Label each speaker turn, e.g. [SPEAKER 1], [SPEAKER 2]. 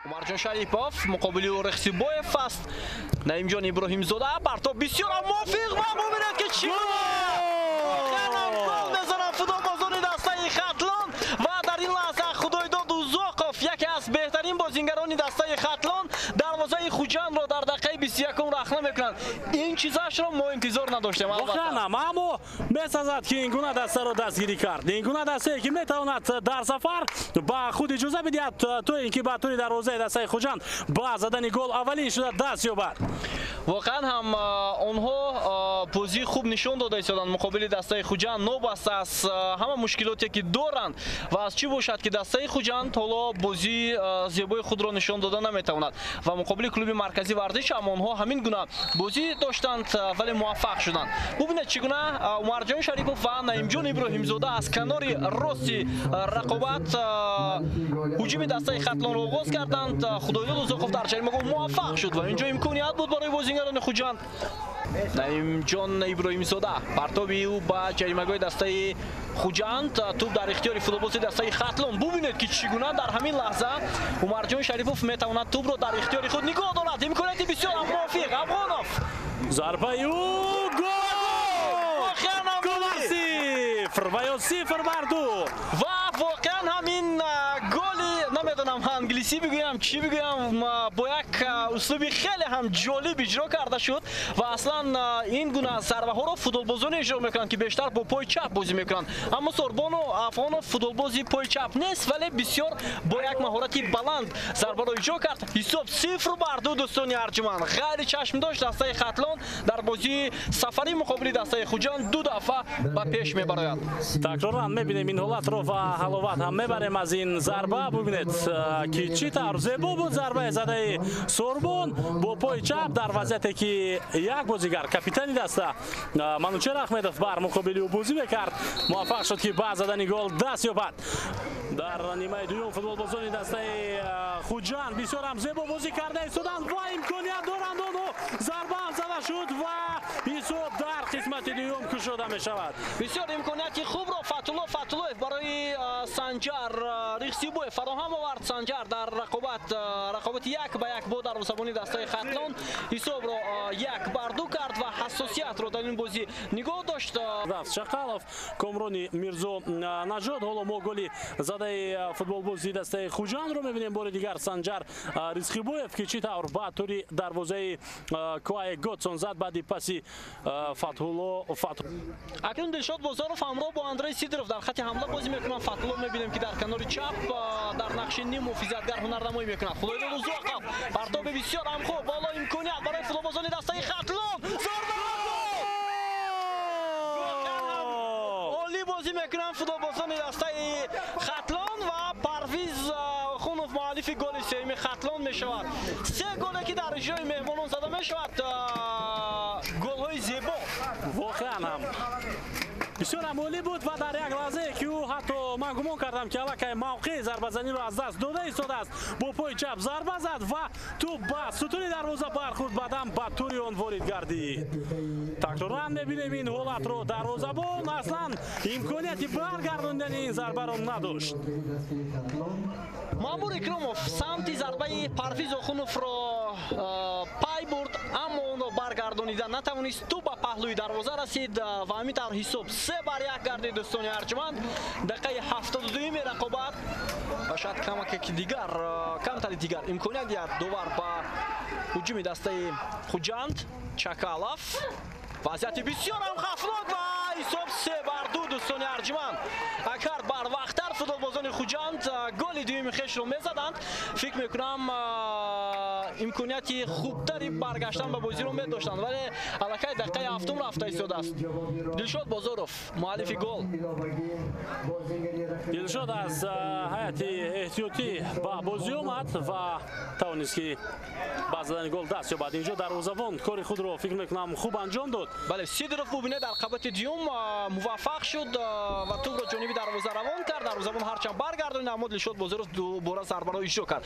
[SPEAKER 1] Умарҷон Шарипов муқобили ӯ Рехсибоев аст. Наимҷон Иброҳимзода партоб бисёр мувофиқ ва бубинед, ки чӣ гол мезананд футболбозони дастаи Хатлон ва дар ин лаҳза Худойдод Узоқов, яке аз беҳтарин бозингарони дастаи Хатлон, дарвозаи Хуҷандро дар дақиқаи 21 рахна мекунанд. Ин чизашро мо интизор надоштем.
[SPEAKER 2] Воқеан, аммо месазад, ки ин гуна дастаро дастгирӣ кард, ин гуна дастае, ки метавонад дар сафар ба худ иҷоза бидиҳад, то ин ки ба тури дарвозаи дастаи Хуҷанд ба задани гол аввалин шуда даст ёбад.
[SPEAKER 1] Воқеан ҳам, онҳо бозии хуб нишон дода истоданд муқобили дастаи Хуҷанд, новобаста аз ҳама мушкилоте, ки доранд. Ва аз чӣ бошад, ки дастаи Хуҷанд ҳоло бозии зебои худро нишон дода наметавонад ва муқобили клуби марказии варзиш ҳам онҳо ҳамин гуна бозӣ доштанд, вале муваффақ шуданд. Бубинед, чӣ гуна Умарҷон Шарипов ва Наимҷон Иброҳимзода аз канори рости рақобат ҳуҷуми дастаи Хатлонро оғоз карданд. Худойдод Узоқов дар ҷаримагоҳ муваффақ шуд ва инҷо имконият буд барои бозингарони Хуҷанд. Наимҷон Иброҳимзода, партоби ӯ ба ҷаримагоҳи дастаи Хуҷанд, тӯб дар ихтиёри футболбози дастаи Хатлон. Бубинед, ки чӣ гуна дар ҳамин лаҳза Умарҷон Шарипов метавонад тӯбро дар ихтиёри худ нигоҳ дорад. Имконияти бисёр мувофиқ, Афғонов.
[SPEAKER 2] Зарбаи ӯ, гол! 0 ва ё 0-2.
[SPEAKER 1] Ва воқеан ҳамин голи, намедонам, англисӣ бигӯям, чӣ бигӯям, бо як услуби хеле ҳам ҷолиб иҷро карда шуд. Ва аслан ин гуна зарбаҳоро футболбозоне иҷро мекунанд, ки бештар бо пои чап бозӣ мекунанд. Аммо Сорбону Афғонов футболбози пои чап нест, вале бисёр бо як маҳорати баланд зарбаро иҷро кард. Ҳисоб 0-2, дӯстони арҷуманд. Ғайри чашм дошт, дастаи Хатлон дар бозии сафарӣ муқобили дастаи Хуҷанд ду дафъа ба пеш мебарояд.
[SPEAKER 2] Такроран мебинем ин ҳолатро ва ҳаловат ҳам мебарем аз ин зарба. Бубинед, ки чӣ тавр зебо буд зарбаи задаи Сорбон бо пои чап дар вазъияте, ки як бозигар, капитани даста Манучер Ахмедов, бар муқобили ӯ бозӣ мекард, муваффақ шуд, ки ба задани гол даст ёбад. Дар нимаи дуюм футболбозони дастаи Хуҷанд бисёр ҳам зебо бозӣ карда истоданд ва имконият доранд онҳо. Зарба ҳам зада шуд ва ҳисоб дар қисмати дуюм кушода мешавад.
[SPEAKER 1] Бисёр имконияти хубро Фатулло Фатуллоев барои Санҷар Рихсибоев фароҳам овард. Санҷар дар рақобати 1-1 бо дарвозабони дастаи Хатлон ҳисобро 1-2 кард ва ҳассосиятро дар ин бозӣ нигоҳ дошт.
[SPEAKER 2] Шақалов, Комрони Мирзо Наҷот. Ҳоло мо голи задаи футболбози дастаи Хуҷандро мебинем. Бори дигар Санҷар Ризқибоев, ки чӣ тавр ба тури дарвозаи Коаи Готсон зад баъди паси Фатҳулло.
[SPEAKER 1] Акнун Дилшод Бозоров ҳамроҳ бо Андрей Сидоров дар хати ҳамла бозӣ мекунанд. Фатҳулло мебинем, ки дар канори чап дар нақши ним муҳофизатгар ҳунарнамоӣ мекунад. Худойдод Узоқов, партоби бисёр ҳам хуб, боло имконият барои футболбозони дастаи Хатлон. Зарба! Олӣ бозӣ мекунанд футболбозони дастаи Хатлон ва Парвиз Охунов муаллифи голи сеюми Хатлон мешавад. Се голе, ки дар иҷрои меҳмонон зада мешавад, голҳои зебо.
[SPEAKER 2] Воқеан ҳам, бисёр ҳам олӣ буд ва дар як лаҳзае, ки ӯ ҳатто ман гумон кардам, ки аллакай мавқеи зарбазаниро аз даст дода истодааст, бо пои чап зарба зад ва тӯб ба сутуни дарвоза бархӯрд, баъдан ба тури он ворид гардид. Такроран мебинем ин ҳолатро. Дарвозабон аслан имконияти баргардондани ин зарбаро надошт.
[SPEAKER 1] Маъмур Икромов самти зарбаи Парвиз Охуновро пай бурд, аммо онро баргардонида натавонист. Тӯб ба паҳлӯи дарвоза расид ва ҳамин тавр ҳисоб 3-1 гардид, дӯстони арҷуманд. Дақиқаи 72-юми рақобат ва шояд камаке дигар, камтари дигар имконият диҳад довар ба ҳуҷуми дастаи Хуҷанд. Чакалов, вазъияти бисёр ҳам хавфнок ва ҳисоб 3-2, дӯстони арҷуманд. Агар барвақттар футболбозони Хуҷанд голи дуюми хешро мезаданд, фикр мекунам, имконияти хубтари баргаштан ба бозиро медоштанд, вале аллакай дақиқаи ҳафтум рафта истодааст. Дилшод Бозоров муаллифи гол.
[SPEAKER 2] Дилшод аз ҳайати эҳтиётӣ ба бозӣ омад ва тавонист, ки ба задани гол даст ёбад. Инҷо дарвозабон кори худро, фикр мекунам, хуб анҷом дод.
[SPEAKER 1] Бале, Сидоров, бубинед, дар қабати дуюм муваффақ шуд ва тӯбро ҷониби дарвоза равон кард. Дарвозабон ҳарчанд баргардонид, аммо Дилшод Бозоров дубора зарбаро иҷро кард.